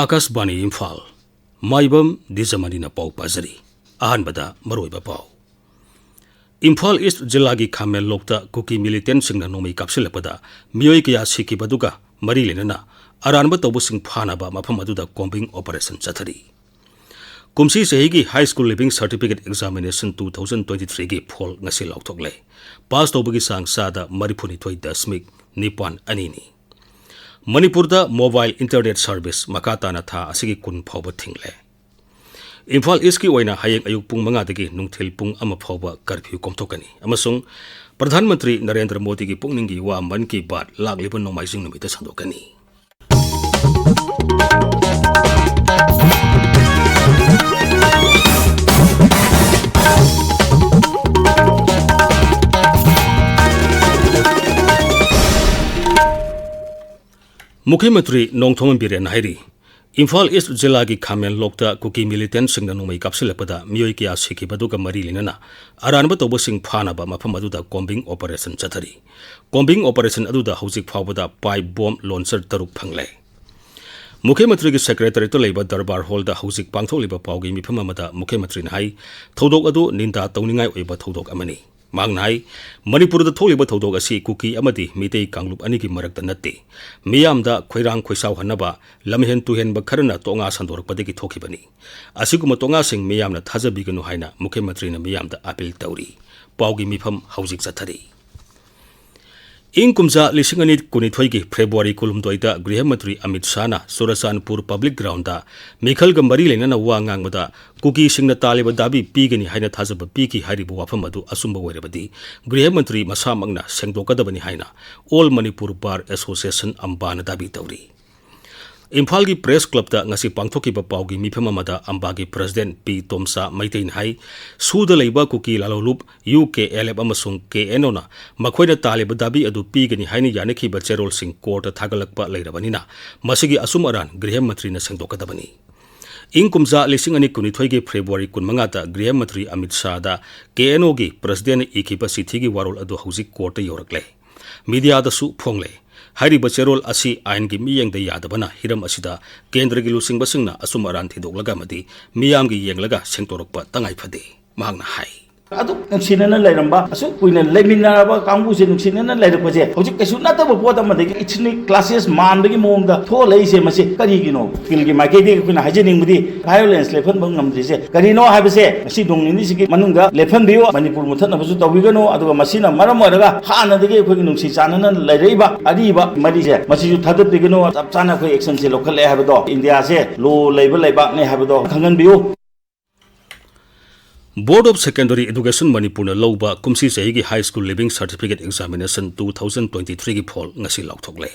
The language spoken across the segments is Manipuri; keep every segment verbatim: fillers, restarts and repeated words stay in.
ꯑꯥꯀꯥꯁꯕꯥꯅꯤ ꯏꯝꯐꯥꯜ, ꯃꯥꯏꯕꯝ ꯗꯤꯖꯃꯅꯤꯅ ꯄꯥꯎ ꯄꯥꯖꯔꯤ꯫ ꯑꯍꯥꯟꯕꯗ ꯃꯔꯨꯑꯣꯏꯕ ꯄꯥꯎ꯫ ꯏꯝꯐꯥꯜ ꯏꯁ꯭ꯠ ꯖꯤꯂꯥꯒꯤ ꯈꯥꯃꯦꯟꯂꯣꯛꯇ ꯀꯨꯀꯤ ꯃꯤꯂꯤꯇꯦꯟꯠꯁꯤꯡꯅ ꯅꯣꯡꯃꯩ ꯀꯥꯞꯁꯤꯜꯂꯛꯄꯗ ꯃꯤꯑꯣꯏ ꯀꯌꯥ ꯁꯤꯈꯤꯕꯗꯨꯒ ꯃꯔꯤ ꯂꯩꯅꯅ ꯑꯔꯥꯟꯕ ꯇꯧꯕꯁꯤꯡ ꯐꯥꯅꯕ ꯃꯐꯝ ꯑꯗꯨꯗ combing operation ꯆꯠꯊꯔꯤ꯫ ꯀꯨꯝꯁꯤ ꯆꯍꯤꯒꯤ High School Leaving Certificate Examination two thousand twenty-threeꯒꯤ ꯐꯣꯜ ꯉꯁꯤ ꯂꯥꯎꯊꯣꯛꯂꯦ꯫ ꯄꯥꯁ ꯇꯧꯕꯒꯤ ꯆꯥꯡ ꯆꯥꯗ ꯃꯔꯤꯐꯨꯅꯤꯊꯣꯏ ꯗꯁꯃꯤꯛ ꯅꯤꯄꯥꯟ ꯑꯅꯤꯅꯤ꯫ ꯃꯅꯤꯄꯨꯔꯗ mobile internet service ꯃꯈꯥ ꯇꯥꯅ ꯊꯥ ꯑꯁꯤꯒꯤ ꯀꯨꯟ ꯐꯥꯎꯕ ꯊꯤꯡꯂꯦ꯫ ꯏꯝꯐꯥꯜ ꯏꯁ꯭ꯠꯀꯤ ꯑꯣꯏꯅ ꯍꯌꯦꯡ ꯑꯌꯨꯛ ꯄꯨꯡ ꯃꯉꯥꯗꯒꯤ ꯅꯨꯡꯊꯤꯜ ꯄꯨꯡ ꯑꯃ ꯐꯥꯎꯕ curfew ꯀꯣꯝꯊꯣꯛꯀꯅꯤ ꯑꯃꯁꯨꯡ ꯄ꯭ꯔꯙꯥꯟ ꯃꯟꯇ꯭ꯔꯤ ꯅꯔꯦꯟꯗ꯭ꯔ ꯃꯣꯗꯤꯒꯤ ꯄꯨꯛꯅꯤꯡꯒꯤ ꯋꯥ ꯃꯟ ꯀꯤ ꯕꯥꯠ ꯂꯥꯛꯂꯤꯕ ꯅꯣꯡꯃꯥꯏꯖꯤꯡ ꯅꯨꯃꯤꯠꯇ ꯁꯟꯗꯣꯛꯀꯅꯤ꯫ ꯃꯨꯈ꯭ꯌ ꯃꯟꯇ꯭ꯔꯤ ꯅꯣꯡꯊꯣꯝꯕꯝ ꯕꯤꯔꯦꯟꯅ ꯍꯥꯏꯔꯤ, ꯏꯝꯐꯥꯜ ꯏꯁ꯭ꯠ ꯖꯤꯂꯥꯒꯤ ꯈꯥꯃꯦꯟꯂꯣꯛꯇ ꯀꯨꯀꯤ ꯃꯤꯂꯤꯇꯦꯟꯠꯁꯤꯡꯅ ꯅꯣꯡꯃꯩ ꯀꯥꯞꯁꯤꯜꯂꯛꯄꯗ ꯃꯤꯑꯣꯏ ꯀꯌꯥ ꯁꯤꯈꯤꯕꯗꯨꯒ ꯃꯔꯤ ꯂꯩꯅꯅ ꯑꯔꯥꯟꯕ ꯇꯧꯕꯁꯤꯡ ꯐꯥꯅꯕ ꯃꯐꯝ ꯑꯗꯨꯗ combing operation ꯆꯠꯊꯔꯤ꯫ Combing operation ꯑꯗꯨꯗ ꯍꯧꯖꯤꯛ ꯐꯥꯎꯕꯗ pipe bomb launcher ꯇꯔꯨꯛ ꯐꯪꯂꯦ꯫ ꯃꯨꯈ꯭ꯌ ꯃꯟꯇ꯭ꯔꯤꯒꯤ secretariatꯇ ꯂꯩꯕ ꯗꯔꯕꯥꯔ ꯍꯣꯜꯗ ꯍꯧꯖꯤꯛ ꯄꯥꯡꯊꯣꯛꯂꯤꯕ ꯄꯥꯎꯒꯤ ꯃꯤꯐꯝ ꯑꯃꯗ ꯃꯨꯈ꯭ꯌ ꯃꯟꯇ꯭ꯔꯤꯅ ꯍꯥꯏ, ꯊꯧꯗꯣꯛ ꯑꯗꯨ ꯅꯤꯟꯗꯥ ꯇꯧꯅꯤꯡꯉꯥꯏ ꯑꯣꯏꯕ ꯊꯧꯗꯣꯛ ꯑꯃꯅꯤ꯫ ꯃꯍꯥꯛꯅ ꯍꯥꯏ, ꯃꯅꯤꯄꯨꯔꯗ ꯊꯣꯛꯂꯤꯕ ꯊꯧꯗꯣꯛ ꯑꯁꯤ ꯀꯨꯀꯤ ꯑꯃꯗꯤ ꯃꯤꯇꯩ ꯀꯥꯡꯂꯨꯞ ꯑꯅꯤꯒꯤ ꯃꯔꯛꯇ ꯅꯠꯇꯦ꯫ ꯃꯤꯌꯥꯝꯗ ꯈꯣꯏꯔꯥꯡ ꯈꯣꯏꯁꯥꯎꯍꯟꯅꯕ ꯂꯝꯍꯦꯟ ꯇꯨꯍꯦꯟꯕ ꯈꯔꯅ ꯇꯣꯉꯥ ꯁꯟꯗꯣꯔꯛꯄꯗꯒꯤ ꯊꯣꯛꯈꯤꯕꯅꯤ꯫ ꯑꯁꯤꯒꯨꯝꯕ ꯇꯣꯉꯥꯁꯤꯡ ꯃꯤꯌꯥꯝꯅ ꯊꯥꯖꯕꯤꯒꯅꯨ ꯍꯥꯏꯅ ꯃꯨꯈ꯭ꯌ ꯃꯟꯇ꯭ꯔꯤꯅ ꯃꯤꯌꯥꯝꯗ appeal ꯇꯧꯔꯤ꯫ ꯄꯥꯎꯒꯤ ꯃꯤꯐꯝ ꯍꯧꯖꯤꯛ ꯆꯠꯊꯔꯤ꯫ ꯏꯪ ꯀꯨꯝꯖꯥ ꯂꯤꯁꯤꯡ ꯑꯅꯤ ꯀꯨꯟꯅꯤꯊꯣꯏꯒꯤ ꯐꯦꯕ꯭ꯔꯨꯋꯥꯔꯤ ꯀꯨꯟꯍꯨꯝꯗꯣꯏꯗ ꯒ꯭ꯔꯤꯍ ꯃꯟꯇ꯭ꯔꯤ ꯑꯃꯤꯠ ꯁꯥꯍꯅ ꯆꯨꯔꯆꯥꯟꯄꯨꯔ Public Groundꯗ ꯃꯤꯈꯜꯒ ꯃꯔꯤ ꯂꯩꯅꯅ ꯋꯥ ꯉꯥꯡꯕꯗ ꯀꯨꯀꯤꯁꯤꯡꯅ ꯇꯥꯜꯂꯤꯕ ꯗꯥꯕꯤ ꯄꯤꯒꯅꯤ ꯍꯥꯏꯅ ꯊꯥꯖꯕ ꯄꯤꯈꯤ ꯍꯥꯏꯔꯤꯕ ꯋꯥꯐꯝ ꯑꯗꯨ ꯑꯆꯨꯝꯕ ꯑꯣꯏꯔꯕꯗꯤ ꯒ꯭ꯔꯤꯍ ꯃꯟꯇ꯭ꯔꯤ ꯃꯁꯥꯃꯛꯅ ꯁꯦꯡꯗꯣꯛꯀꯗꯕꯅꯤ ꯍꯥꯏꯅ All Manipur Bar Association ꯑꯝꯕꯥꯅ ꯗꯥꯕꯤ ꯇꯧꯔꯤ꯫ ꯏꯝꯐꯥꯜꯒꯤ Press Clubꯇ ꯉꯁꯤ ꯄꯥꯡꯊꯣꯛꯈꯤꯕ ꯄꯥꯎꯒꯤ ꯃꯤꯐꯝ ꯑꯃꯗ ꯑꯝꯕꯥꯒꯤ President ꯄꯤ ꯇꯣꯝꯆꯥ ꯃꯩꯇꯩꯅ ꯍꯥꯏ, ꯁꯨꯗ ꯂꯩꯕ ꯀꯨꯀꯤ ꯂꯥꯂꯣꯡꯂꯨꯞ ꯌꯨ ꯀꯦ ꯑꯦꯜ ꯑꯦꯐ ꯑꯃꯁꯨꯡ ꯀꯦ ꯑꯦꯟ ꯑꯣꯅ ꯃꯈꯣꯏꯅ ꯇꯥꯜꯂꯤꯕ ꯗꯥꯕꯤ ꯑꯗꯨ ꯄꯤꯒꯅꯤ ꯍꯥꯏꯅ ꯌꯥꯅꯈꯤꯕ ꯆꯦꯔꯣꯜꯁꯤꯡ courtꯇ ꯊꯥꯒꯠꯂꯛꯄ ꯂꯩꯔꯕꯅꯤꯅ ꯃꯁꯤꯒꯤ ꯑꯆꯨꯝ ꯑꯔꯥꯟ ꯒ꯭ꯔꯤꯍ ꯃꯟꯇ꯭ꯔꯤꯅ ꯁꯦꯡꯗꯣꯛꯀꯗꯕꯅꯤ꯫ ꯏꯪ ꯀꯨꯝꯖꯥ ꯂꯤꯁꯤꯡ ꯑꯅꯤ ꯀꯨꯟꯅꯤꯊꯣꯏꯒꯤ ꯐꯦꯕ꯭ꯔꯨꯋꯥꯔꯤ ꯀꯨꯟꯃꯉꯥꯗ ꯒ꯭ꯔꯤꯍ ꯃꯟꯇ꯭ꯔꯤ ꯑꯃꯤꯠ ꯁꯥꯍꯗ ꯀꯦ ꯑꯦꯟ ꯑꯣꯒꯤ Presidentꯅ ꯏꯈꯤꯕ ꯆꯤꯊꯤꯒꯤ ꯋꯥꯔꯣꯜ ꯑꯗꯨ ꯍꯧꯖꯤꯛ courtꯇ ꯌꯧꯔꯛꯂꯦ꯫ Mediaꯗꯁꯨ ꯐꯣꯡꯂꯦ꯫ ꯍꯥꯏꯔꯤꯕ ꯆꯦꯔꯣꯜ ꯑꯁꯤ ꯑꯥꯏꯟꯒꯤ ꯃꯤꯠꯌꯦꯡꯗ ꯌꯥꯗꯕꯅ ꯍꯤꯔꯝ ꯑꯁꯤꯗ ꯀꯦꯟꯗ꯭ꯔꯒꯤ ꯂꯨꯆꯤꯡꯕꯁꯤꯡꯅ ꯑꯆꯨꯝ ꯑꯔꯥꯟ ꯊꯤꯗꯣꯛꯂꯒ ꯑꯃꯗꯤ ꯃꯤꯌꯥꯝꯒꯤ ꯌꯦꯡꯂꯒ ꯁꯦꯡꯗꯣꯔꯛꯄ ꯇꯉꯥꯏ ꯐꯗꯦ, ꯃꯍꯥꯛꯅ ꯍꯥꯏ꯫ ꯑꯗꯨꯛ ꯅꯨꯡꯁꯤꯅꯅ ꯂꯩꯔꯝꯕ, ꯑꯁꯨꯛ ꯀꯨꯏꯅ ꯂꯩꯃꯤꯟꯅꯔꯕ ꯀꯥꯡꯕꯨꯁꯦ ꯅꯨꯡꯁꯤꯅꯅ ꯂꯩꯔꯛꯄꯁꯦ ꯍꯧꯖꯤꯛ ꯀꯩꯁꯨ ꯅꯠꯇꯕ ꯄꯣꯠ ꯑꯃꯗꯒꯤ ethnic clashes ꯃꯥꯟꯕꯒꯤ ꯃꯑꯣꯡꯗ ꯊꯣꯛꯂꯛꯏꯁꯦ, ꯃꯁꯤ ꯀꯔꯤꯒꯤꯅꯣ? ꯎꯀꯤꯜꯒꯤ ꯃꯥꯏꯀꯩꯗꯒꯤ ꯑꯩꯈꯣꯏꯅ ꯍꯥꯏꯖꯅꯤꯡꯕꯗꯤ, violence ꯂꯦꯞꯍꯟꯕ ꯉꯝꯗ꯭ꯔꯤꯁꯦ ꯀꯔꯤꯅꯣ ꯍꯥꯏꯕꯁꯦ ꯉꯁꯤ ꯅꯣꯡ ꯅꯤꯅꯤꯁꯤꯒꯤ ꯃꯅꯨꯡꯗ ꯂꯦꯞꯍꯟꯕꯤꯌꯨ, ꯃꯅꯤꯄꯨꯔ ꯃꯨꯊꯠꯅꯕꯁꯨ ꯇꯧꯕꯤꯒꯅꯨ꯫ ꯑꯗꯨꯒ ꯃꯁꯤꯅ ꯃꯔꯝ ꯑꯣꯏꯔꯒ ꯍꯥꯟꯅꯗꯒꯤ ꯑꯩꯈꯣꯏꯒꯤ ꯅꯨꯡꯁꯤ ꯆꯥꯟꯅꯅ ꯂꯩꯔꯛꯏꯕ ꯑꯔꯤꯕ ꯃꯔꯤꯁꯦ, ꯃꯁꯤꯁꯨ ꯊꯥꯗꯠꯄꯤꯒꯅꯨ꯫ ꯆꯞ ꯆꯥꯅ ꯑꯩꯈꯣꯏ action ꯁꯦ ꯂꯧꯈꯠꯂꯦ ꯍꯥꯏꯕꯗꯣ, ꯏꯟꯗꯤꯌꯥꯁꯦ law ꯂꯩꯕ ꯂꯩꯕꯥꯛꯅꯦ ꯍꯥꯏꯕꯗꯣ ꯈꯪꯍꯟꯕꯤꯌꯨ꯫ Board of Secondary Education ꯃꯅꯤꯄꯨꯔꯅ ꯂꯧꯕ ꯀꯨꯝꯁꯤ ꯆꯍꯤꯒꯤ High School Leaving Certificate Examination two thousand twenty three ꯒꯤ ꯐꯣꯜ ꯉꯁꯤ ꯂꯥꯎꯊꯣꯛꯂꯦ꯫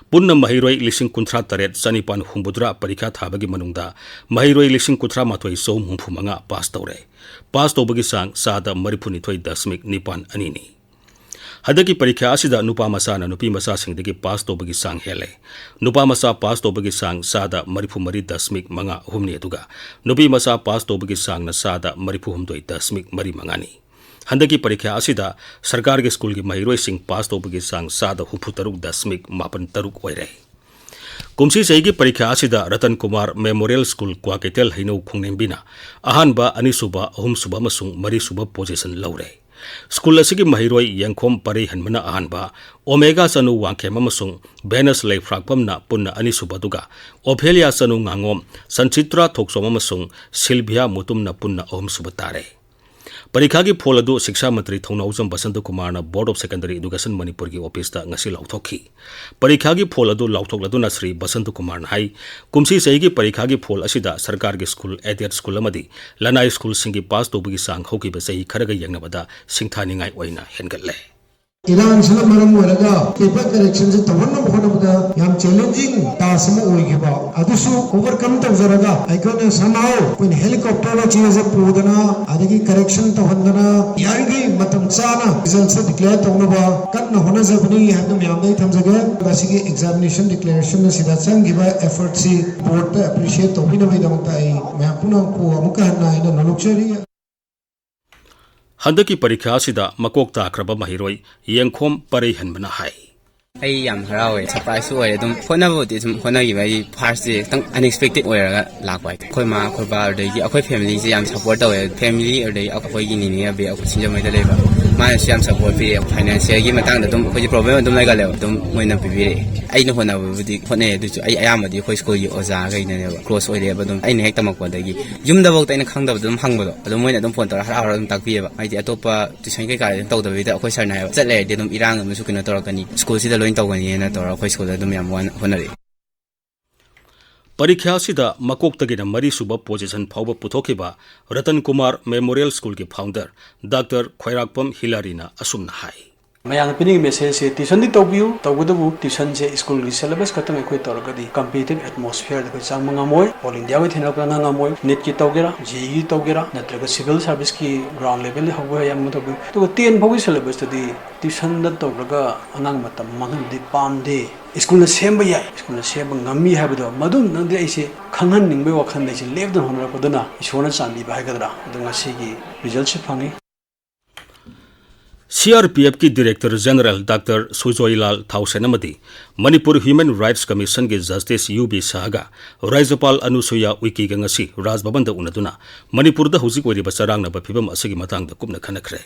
ꯄꯨꯟꯅ ꯃꯍꯩꯔꯣꯏ ꯂꯤꯁꯤꯡ ꯀꯨꯟꯊ꯭ꯔꯥ ꯇꯔꯦꯠ ꯆꯅꯤꯄꯥꯟ ꯍꯨꯝꯐꯨꯇꯔꯥ ꯄꯔꯤꯈꯥ ꯊꯥꯕꯒꯤ ꯃꯅꯨꯡꯗ ꯃꯍꯩꯔꯣꯏ ꯂꯤꯁꯤꯡ ꯀꯨꯟꯊ꯭ꯔꯥ ꯃꯥꯊꯣꯏ ꯆꯍꯨꯝ ꯍꯨꯝꯐꯨ ꯃꯉꯥ pass ꯇꯧꯔꯦ꯫ Pass ꯇꯧꯕꯒꯤ ꯆꯥꯡ ꯆꯥꯗ ꯃꯔꯤꯐꯨ ꯅꯤꯊꯣꯏ ꯗꯁꯃꯤꯛ ꯅꯤꯄꯥꯟ ꯑꯅꯤꯅꯤ꯫ ꯍꯟꯗꯛꯀꯤ ꯄꯔꯤꯈ꯭ꯌꯥ ꯑꯁꯤꯗ ꯅꯨꯄꯥ ꯃꯆꯥꯅ ꯅꯨꯄꯤ ꯃꯆꯥꯁꯤꯡꯗꯒꯤ pass ꯇꯧꯕꯒꯤ ꯆꯥꯡ ꯍꯦꯜꯂꯦ꯫ ꯅꯨꯄꯥ ꯃꯆꯥ pass ꯇꯧꯕꯒꯤ ꯆꯥꯡ ꯆꯥꯗ ꯃꯔꯤꯐꯨ ꯃꯔꯤ ꯗꯁꯃꯤꯛ ꯃꯉꯥ ꯑꯍꯨꯝꯅꯤ, ꯑꯗꯨꯒ ꯅꯨꯄꯤ ꯃꯆꯥ pass ꯇꯧꯕꯒꯤ ꯆꯥꯡꯅ ꯆꯥꯗ ꯃꯔꯤꯐꯨ ꯍꯨꯝꯗꯣꯏ ꯗꯁꯃꯤꯛ ꯃꯔꯤ ꯃꯉꯥꯅꯤ꯫ ꯍꯟꯗꯛꯀꯤ ꯄꯔꯤꯈ꯭ꯌꯥ ꯑꯁꯤꯗ ꯁꯔꯀꯥꯔꯒꯤ ꯁ꯭ꯀꯨꯜꯒꯤ ꯃꯍꯩꯔꯣꯏꯁꯤꯡ pass ꯇꯧꯕꯒꯤ ꯆꯥꯡ ꯆꯥꯗ ꯍꯨꯝꯐꯨ ꯇꯔꯨꯛ ꯗꯁꯃꯤꯛ ꯃꯥꯄꯟ ꯇꯔꯨꯛ ꯑꯣꯏꯔꯦ꯫ ꯀꯨꯝꯁꯤ ꯆꯍꯤꯒꯤ ꯄꯔꯤꯈ꯭ꯌꯥ ꯑꯁꯤꯗ ꯔꯇꯟ ꯀꯨꯃꯥꯔ Memorial School, ꯀ꯭ꯋꯥꯀꯩꯊꯦꯜ ꯍꯩꯅꯧ ꯈꯣꯡꯅꯦꯝꯕꯤꯅ ꯑꯍꯥꯟꯕ, ꯑꯅꯤꯁꯨꯕ, ꯑꯍꯨꯝꯁꯨꯕ ꯑꯃꯁꯨꯡ ꯃꯔꯤꯁꯨꯕ position ꯂꯧꯔꯦ꯫ ꯁ꯭ꯀꯨꯜ ꯑꯁꯤꯒꯤ ꯃꯍꯩꯔꯣꯏ ꯌꯦꯡꯈꯣꯝ ꯄꯔꯩꯍꯟꯕꯅ ꯑꯍꯥꯟꯕ, ꯑꯣꯃꯦꯒꯥ ꯆꯅꯨ ꯋꯥꯡꯈꯦꯝ ꯑꯃꯁꯨꯡ ꯚꯦꯅꯁ ꯂꯩꯐ꯭ꯔꯥꯛꯄꯝꯅ ꯄꯨꯟꯅ ꯑꯅꯤꯁꯨꯕ, ꯑꯗꯨꯒ ꯑꯣꯐꯦꯂꯤꯌꯥ ꯆꯅꯨ ꯉꯥꯉꯣꯝ, ꯁꯟꯆꯤꯇ꯭ꯔꯥ ꯊꯣꯛꯆꯣꯝ ꯑꯃꯁꯨꯡ ꯁꯤꯜꯚꯤꯌꯥ ꯃꯨꯇꯨꯝꯅ ꯄꯨꯟꯅ ꯑꯍꯨꯝꯁꯨꯕ ꯇꯥꯔꯦ꯫ ꯄꯔꯤꯈꯥꯒꯤ ꯐꯣꯜ ꯑꯗꯨ ꯁꯤꯛꯁꯥ ꯃꯟꯇ꯭ꯔꯤ ꯊꯧꯅꯥꯎꯖꯝ ꯕꯁꯟꯇ ꯀꯨꯃꯥꯔꯅ Board of Secondary Education ꯃꯅꯤꯄꯨꯔꯒꯤ ꯑꯣꯐꯤꯁꯇ ꯉꯁꯤ ꯂꯥꯎꯊꯣꯛꯈꯤ꯫ ꯄꯔꯤꯈꯥꯒꯤ ꯐꯣꯜ ꯑꯗꯨ ꯂꯥꯎꯊꯣꯛꯂꯗꯨꯅ ꯁ꯭ꯔꯤ ꯕꯁꯟꯇ ꯀꯨꯃꯥꯔꯅ ꯍꯥꯏ, ꯀꯨꯝꯁꯤ ꯆꯍꯤꯒꯤ ꯄꯔꯤꯈꯥꯒꯤ ꯐꯣꯜ ꯑꯁꯤꯗ ꯁꯔꯀꯥꯔꯒꯤ ꯁ꯭ꯀꯨꯜ, aided ꯁ꯭ꯀꯨꯜ ꯑꯃꯗꯤ ꯂꯅꯥꯏ ꯁ꯭ꯀꯨꯜꯁꯤꯡꯒꯤ pass ꯇꯧꯕꯒꯤ ꯆꯥꯡ ꯍꯧꯈꯤꯕ ꯆꯍꯤ ꯈꯔꯒ ꯌꯦꯡꯅꯕꯗ ꯁꯤꯡꯊꯥꯅꯤꯡꯉꯥꯏ ꯑꯣꯏꯅ ꯍꯦꯟꯒꯠꯂꯦ꯫ ꯏꯔꯥꯡꯁꯤꯅ ꯃꯔꯝ ꯑꯣꯏꯔꯒ paper correction ꯁꯦ ꯇꯧꯍꯟꯅꯕ ꯍꯣꯠꯅꯕꯗ ꯌꯥꯝ challenging task ꯑꯃ ꯑꯣꯏꯈꯤꯕ, ꯑꯗꯨꯁꯨ overcome ꯇꯧꯖꯔꯒ ꯑꯩꯈꯣꯏꯅ somehow ꯑꯩꯈꯣꯏꯅ helicopter ꯅ ꯆꯦꯁꯦ ꯄꯨꯗꯅ, ꯑꯗꯒꯤ correction ꯇꯧꯍꯟꯗꯅ, ꯌꯥꯔꯤꯈꯩ ꯃꯇꯝ ꯆꯥꯅ result ꯁꯦ declare ꯇꯧꯅꯕ ꯀꯟꯅ ꯍꯣꯠꯅꯖꯕꯅꯤ ꯍꯥꯏꯕꯗꯨ ꯃꯌꯥꯝꯗ ꯑꯩ ꯊꯝꯖꯒꯦ꯫ ꯉꯁꯤꯒꯤ examination declaration ꯑꯁꯤꯗ ꯆꯪꯈꯤꯕ effort ꯁꯤ board ꯇ appreciate ꯇꯧꯕꯤꯅꯕꯒꯤꯗꯃꯛꯇ ꯑꯩ ꯃꯌꯥꯝ ꯄꯨꯝꯅꯃꯛꯄꯨ ꯑꯃꯨꯛꯀ ꯍꯟꯅ ꯑꯩꯅ ꯅꯣꯂꯨꯛꯆꯔꯤ꯫ ꯍꯟꯗꯛꯀꯤ ꯄꯔꯤꯈꯥ ꯑꯁꯤꯗ ꯃꯀꯣꯛ ꯇꯥꯈ꯭ꯔꯕ ꯃꯍꯩꯔꯣꯏ ꯌꯦꯡꯈꯣꯝ ꯄꯔꯩꯍꯟꯕꯅ ꯍꯥꯏ, ꯑꯩ ꯌꯥꯝ ꯍꯔꯥꯎꯋꯦ, ꯁꯔꯄ꯭ꯔꯥꯏꯖꯁꯨ ꯑꯣꯏꯔꯦ꯫ ꯑꯗꯨꯝ ꯍꯣꯠꯅꯕꯕꯨꯗꯤ ꯁꯨꯝ ꯍꯣꯠꯅꯈꯤꯕ, ꯑꯩ ꯐꯥꯔꯁ ꯗꯦ ꯈꯤꯇꯪ ꯑꯟꯑꯦꯛꯁꯄꯦꯛꯇꯦꯗ ꯑꯣꯏꯔꯒ ꯂꯥꯛꯄ ꯍꯥꯏꯇꯥꯔꯦ꯫ ꯑꯩꯈꯣꯏ ꯃꯥ, ꯑꯩꯈꯣꯏ ꯕꯥ, ꯑꯗꯒꯤ ꯑꯩꯈꯣꯏ ꯐꯦꯃꯤꯂꯤꯁꯦ ꯌꯥꯝ ꯁꯞꯄꯣꯔꯠ ꯇꯧꯋꯦ꯫ ꯐꯦꯃꯤꯂꯤ, ꯑꯗꯩ ꯑꯩꯈꯣꯏꯒꯤ ꯅꯤꯅꯦ ꯑꯕꯦ, ꯑꯩꯈꯣꯏ ꯁꯤꯡꯖꯃꯩꯗ ꯂꯩꯕ, ꯃꯥꯅꯁꯨ ꯌꯥꯝ ꯁꯞꯄꯣꯔꯠ ꯄꯤꯔꯛꯑꯦ꯫ ꯐꯥꯏꯅꯥꯟꯁꯤꯌꯦꯜꯒꯤ ꯃꯇꯥꯡꯗ ꯑꯗꯨꯝ ꯑꯩꯈꯣꯏꯁꯦ ꯄ꯭ꯔꯣꯕ꯭ꯂꯦꯝ ꯑꯗꯨꯝ ꯂꯩꯒꯜꯂꯦꯕ, ꯑꯗꯨꯝ ꯃꯣꯏꯅ ꯄꯤꯕꯤꯔꯛꯑꯦ꯫ ꯑꯩꯅ ꯍꯣꯠꯅꯕꯕꯨꯗꯤ ꯍꯣꯠꯅꯩ, ꯑꯗꯨꯁꯨ ꯑꯩ ꯑꯌꯥꯝꯕꯗꯤ ꯑꯩꯈꯣꯏ ꯁ꯭ꯀꯨꯜꯒꯤ ꯑꯣꯖꯥꯈꯩꯅꯅꯦꯕ ꯀ꯭ꯂꯣꯁ ꯑꯣꯏꯔꯛꯑꯦꯕ꯫ ꯑꯗꯨꯝ ꯑꯩꯅ ꯍꯦꯛ ꯇꯝꯃꯛꯄꯗꯒꯤ ꯌꯨꯝꯗꯐꯥꯎꯗ ꯑꯩꯅ ꯈꯪꯗꯕꯗꯣ ꯑꯗꯨꯝ ꯍꯪꯕꯗꯣ, ꯑꯗꯨꯝ ꯃꯣꯏꯅ ꯑꯗꯨꯝ ꯐꯣꯟ ꯇꯧꯔꯒ ꯍꯔꯥꯎ ꯍꯔꯥꯎ ꯑꯗꯨꯝ ꯇꯥꯛꯄꯤꯑꯕ꯫ ꯍꯥꯏꯗꯤ ꯑꯇꯣꯞꯄ ꯇ꯭ꯌꯨꯁꯟ ꯀꯩꯀꯥ ꯑꯗꯨꯝ ꯇꯧꯗꯕꯤꯗ ꯑꯩꯈꯣꯏ ꯁꯥꯔꯅ ꯍꯥꯏꯕ, "ꯆꯠ ꯂꯩꯔꯗꯤ ꯑꯗꯨꯝ ꯏꯔꯥꯡ ꯑꯃꯁꯨ ꯀꯩꯅꯣ ꯇꯧꯔꯛꯀꯅꯤ, ꯁ꯭ꯀꯨꯜꯁꯤꯗ ꯂꯣꯏꯅ ꯇꯧꯒꯅꯤꯅ" ꯇꯧꯔꯒ ꯑꯩꯈꯣꯏ ꯁ꯭ꯀꯨꯜꯗ ꯑꯗꯨꯝ ꯌꯥꯝ ꯋꯥꯅ ꯍꯣꯠꯅꯔꯛꯏ꯫ ꯄꯔꯤꯈ꯭ꯌꯥ ꯑꯁꯤꯗ ꯃꯀꯣꯛꯇꯒꯤꯅ ꯃꯔꯤꯁꯨꯕ ꯄꯣꯖꯤꯁꯟ ꯐꯥꯎꯕ ꯄꯨꯊꯣꯛꯈꯤꯕ ꯔꯇꯟ ꯀꯨꯃꯥꯔ ꯃꯦꯃꯣꯔꯤꯌꯦꯜ ꯁ꯭ꯀꯨꯜꯒꯤ ꯐꯥꯎꯟꯗꯔ ꯗꯥꯛꯇꯔ ꯈ꯭ꯋꯥꯏꯔꯥꯛꯄꯝ ꯍꯤꯂꯥꯔꯤꯅ ꯑꯁꯨꯝꯅ ꯍꯥꯏ꯫ ꯃꯌꯥꯝꯅ ꯄꯤꯅꯤꯡꯉꯤ ꯃꯦꯁꯦꯖꯁꯦ, ꯇ꯭ꯌꯨꯁꯟꯗꯤ ꯇꯧꯕꯤꯌꯨ, ꯇꯧꯕꯇꯕꯨ ꯇ꯭ꯌꯨꯁꯟꯁꯦ ꯁ꯭ꯀꯨꯜꯒꯤ ꯁꯦꯂꯦꯕꯁ ꯈꯛꯇꯪ ꯑꯩꯈꯣꯏ ꯇꯧꯔꯒꯗꯤ ꯀꯝꯄꯤꯇꯤꯇꯤꯚ ꯑꯦꯠꯃꯣꯁꯐꯤꯌꯔꯗ ꯑꯩꯈꯣꯏ ꯆꯪꯕ ꯉꯝꯃꯣꯏ, ꯑꯣꯜ ꯏꯟꯗꯤꯌꯥꯒ ꯊꯦꯡꯅꯔꯛꯄꯗ ꯉꯥꯡ ꯉꯝꯃꯣꯏ꯫ ꯅꯤꯠꯀꯤ ꯇꯧꯒꯦꯔꯥ, ꯖꯦ ꯏꯒꯤ ꯇꯧꯒꯦꯔꯥ, ꯅꯠꯇ꯭ꯔꯒ ꯁꯤꯚꯤꯜ ꯁꯥꯔꯚꯤꯁꯀꯤ ꯒ꯭ꯔꯥꯎꯟ ꯂꯦꯚꯦꯜꯗ ꯍꯧꯕ ꯌꯥꯏ, ꯑꯃ ꯇꯧꯕꯤꯌꯨ꯫ ꯑꯗꯨꯒ ꯇꯦꯟ ꯐꯥꯎꯒꯤ ꯁꯦꯂꯦꯕꯁꯇꯗꯤ ꯇ꯭ꯌꯨꯁꯟꯗ ꯇꯧꯔꯒ ꯑꯉꯥꯡ ꯃꯇꯝ ꯃꯥꯡꯍꯟꯕꯗꯤ ꯄꯥꯝꯗꯦ꯫ ꯁ꯭ꯀꯨꯜꯅ ꯁꯦꯝꯕ ꯌꯥꯏ, ꯁ꯭ꯀꯨꯜꯅ ꯁꯦꯝꯕ ꯉꯝꯃꯤ ꯍꯥꯏꯕꯗꯣ ꯃꯗꯨꯝꯇꯪꯗꯤ ꯑꯩꯁꯦ ꯈꯪꯍꯟꯅꯤꯡꯕꯒꯤ ꯋꯥꯈꯜꯗ ꯑꯩꯁꯦ ꯂꯦꯞꯇꯅ ꯍꯣꯠꯅꯔꯛꯄꯗꯨꯅ ꯏꯁꯣꯔꯅ ꯆꯥꯟꯕꯤꯕ ꯍꯥꯏꯒꯗ꯭ꯔꯥ, ꯑꯗꯣ ꯉꯁꯤꯒꯤ ꯔꯤꯖꯜꯠꯁꯤ ꯐꯪꯉꯤ꯫ ꯁꯤ ꯑꯥꯔ ꯄꯤ ꯑꯦꯐꯀꯤ director general doctor Sujoylal Thousen ꯑꯃꯗꯤ ꯃꯅꯤꯄꯨꯔ ꯍ꯭ꯌꯨꯃꯦꯟ ꯔꯥꯏꯠꯁ ꯀꯃꯤꯁꯟꯒꯤ ꯖꯁꯇꯤꯁ ꯌꯨ ꯕꯤ ꯁꯍꯥꯒ ꯔꯥꯖ꯭ꯌꯄꯥꯜ ꯑꯅꯨꯁꯨꯌꯥ ꯎꯏꯀꯦꯒ ꯉꯁꯤ ꯔꯥꯖꯚꯕꯟꯗ ꯎꯅꯗꯨꯅ ꯃꯅꯤꯄꯨꯔꯗ ꯍꯧꯖꯤꯛ ꯑꯣꯏꯔꯤꯕ ꯆꯔꯥꯡꯅꯕ ꯐꯤꯕꯝ ꯑꯁꯤꯒꯤ ꯃꯇꯥꯡꯗ ꯀꯨꯞꯅ ꯈꯟꯅꯈ꯭ꯔꯦ꯫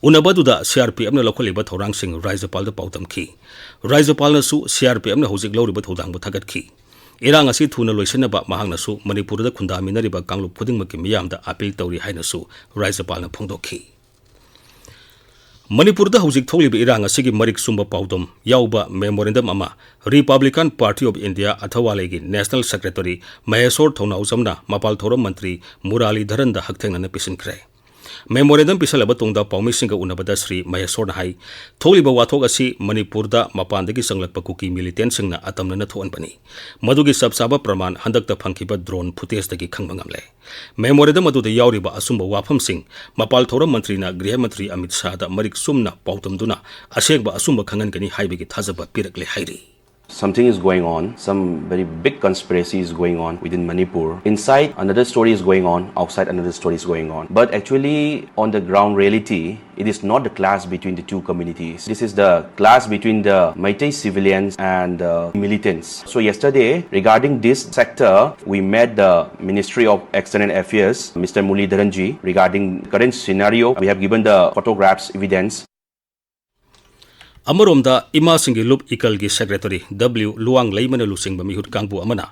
ꯎꯅꯕ ꯑꯗꯨꯗ ꯁꯤ ꯑꯥꯔ ꯄꯤ ꯑꯦꯐꯅ ꯂꯧꯈꯠꯂꯤꯕ ꯊꯧꯔꯥꯡꯁꯤꯡ ꯔꯥꯖ꯭ꯌꯄꯥꯜꯗ ꯄꯥꯎꯗꯝꯈꯤ꯫ ꯔꯥꯖ꯭ꯌꯄꯥꯜꯅꯁꯨ ꯁꯤ ꯑꯥꯔ ꯄꯤ ꯑꯦꯐꯅ ꯍꯧꯖꯤꯛ ꯂꯧꯔꯤꯕ ꯊꯧꯗꯥꯡꯕꯨ ꯊꯥꯒꯠꯈꯤ꯫ ꯏꯔꯥꯡ ꯑꯁꯤ ꯊꯨꯅ ꯂꯣꯏꯁꯤꯟꯅꯕ ꯃꯍꯥꯛꯅꯁꯨ ꯃꯅꯤꯄꯨꯔꯗ ꯈꯨꯟꯗꯥꯃꯤꯟꯅꯔꯤꯕ ꯀꯥꯡꯂꯨꯞ ꯈꯨꯗꯤꯡꯃꯛꯀꯤ ꯃꯤꯌꯥꯝꯗ ꯑꯥꯄꯤꯜ ꯇꯧꯔꯤ ꯍꯥꯏꯅꯁꯨ ꯔꯥꯖ꯭ꯌꯄꯥꯜꯅ ꯐꯣꯡꯗꯣꯛꯈꯤ꯫ ꯃꯅꯤꯄꯨꯔꯗ ꯍꯧꯖꯤꯛ ꯊꯣꯛꯂꯤꯕ ꯏꯔꯥꯡ ꯑꯁꯤꯒꯤ ꯃꯔꯤꯛ ꯆꯨꯝꯕ ꯄꯥꯎꯗꯝ ꯌꯥꯎꯕ ꯃꯦꯃꯣꯔꯦꯟꯗꯝ ꯑꯃ ꯔꯤꯄꯕ꯭ꯂꯤꯀꯥꯟ ꯄꯥꯔꯇꯤ ꯑꯣꯐ ꯏꯟꯗꯤꯌꯥ ꯑꯊꯋꯥꯂꯦꯒꯤ ꯅꯦꯁꯅꯦꯜ ꯁꯦꯀ꯭ꯔꯦꯇꯔꯤ ꯃꯍꯦꯁꯣꯔ ꯊꯧꯅꯥꯎꯖꯝꯅ ꯃꯄꯥꯜ ꯊꯧꯔꯝ ꯃꯟꯇ꯭ꯔꯤ ꯃꯨꯔꯥꯂꯤꯙꯔꯟꯗ ꯍꯛꯊꯦꯡꯅꯅ ꯄꯤꯁꯤꯟꯈ꯭ꯔꯦ꯫ ꯃꯦꯃꯣꯔꯦꯟꯗꯝ ꯄꯤꯁꯜꯂꯕ ꯇꯨꯡꯗ ꯄꯥꯎꯃꯤꯁꯤꯡꯒ ꯎꯅꯕꯗ ꯁ꯭ꯔꯤ ꯃꯍꯦꯁꯣꯔꯅ ꯍꯥꯏ, ꯊꯣꯛꯂꯤꯕ ꯋꯥꯊꯣꯛ ꯑꯁꯤ ꯃꯅꯤꯄꯨꯔꯗ ꯃꯄꯥꯟꯗꯒꯤ ꯆꯪꯂꯛꯄ ꯀꯨꯀꯤ ꯃꯤꯂꯤꯇꯦꯟꯁꯤꯡꯅ ꯑꯇꯝꯅꯅ ꯊꯣꯛꯍꯟꯕꯅꯤ꯫ ꯃꯗꯨꯒꯤ ꯆꯞ ꯆꯥꯕ ꯄ꯭ꯔꯃꯥꯟ ꯍꯟꯗꯛꯇ ꯐꯪꯈꯤꯕ ꯗ꯭ꯔꯣꯟ ꯐꯨꯇꯦꯖꯇꯒꯤ ꯈꯪꯕ ꯉꯝꯂꯦ꯫ ꯃꯦꯃꯣꯔꯦꯟꯗꯝ ꯑꯗꯨꯗ ꯌꯥꯎꯔꯤꯕ ꯑꯆꯨꯝꯕ ꯋꯥꯐꯝꯁꯤꯡ ꯃꯄꯥꯜ ꯊꯧꯔꯝ ꯃꯟꯇ꯭ꯔꯤꯅ ꯒ꯭ꯔꯤꯍ ꯃꯟꯇ꯭ꯔꯤ ꯑꯃꯤꯠ ꯁꯥꯍꯗ ꯃꯔꯤꯛ ꯆꯨꯝꯅ ꯄꯥꯎꯗꯝꯗꯨꯅ ꯑꯁꯦꯡꯕ ꯑꯆꯨꯝꯕ ꯈꯪꯍꯟꯒꯅꯤ ꯍꯥꯏꯕꯒꯤ ꯊꯥꯖꯕ ꯄꯤꯔꯛꯂꯦ ꯍꯥꯏꯔꯤ꯫ Something is going on, some very big conspiracy is going on within Manipur. Inside, another story is going on, outside, another story is going on. But actually, on the ground reality, it is not the clash between the two communities. This is the clash between the Meitei civilians and the militants. So yesterday, regarding this sector, we met the Ministry of External Affairs, Mister Muralidharanji, regarding current scenario. We have given the photographs evidence. ꯑꯃꯔꯣꯝꯗ, ꯏꯃꯥꯁꯤꯡꯒꯤ ꯂꯨꯞ ꯏꯀꯜꯒꯤ ꯁꯦꯀ꯭ꯔꯦꯇꯔꯤ ꯗꯕ꯭ꯂꯤꯎ ꯂꯨꯋꯥꯡꯂꯩꯃꯅ ꯂꯨꯆꯤꯡꯕ ꯃꯤꯍꯨꯠ ꯀꯥꯡꯕꯨ ꯑꯃꯅ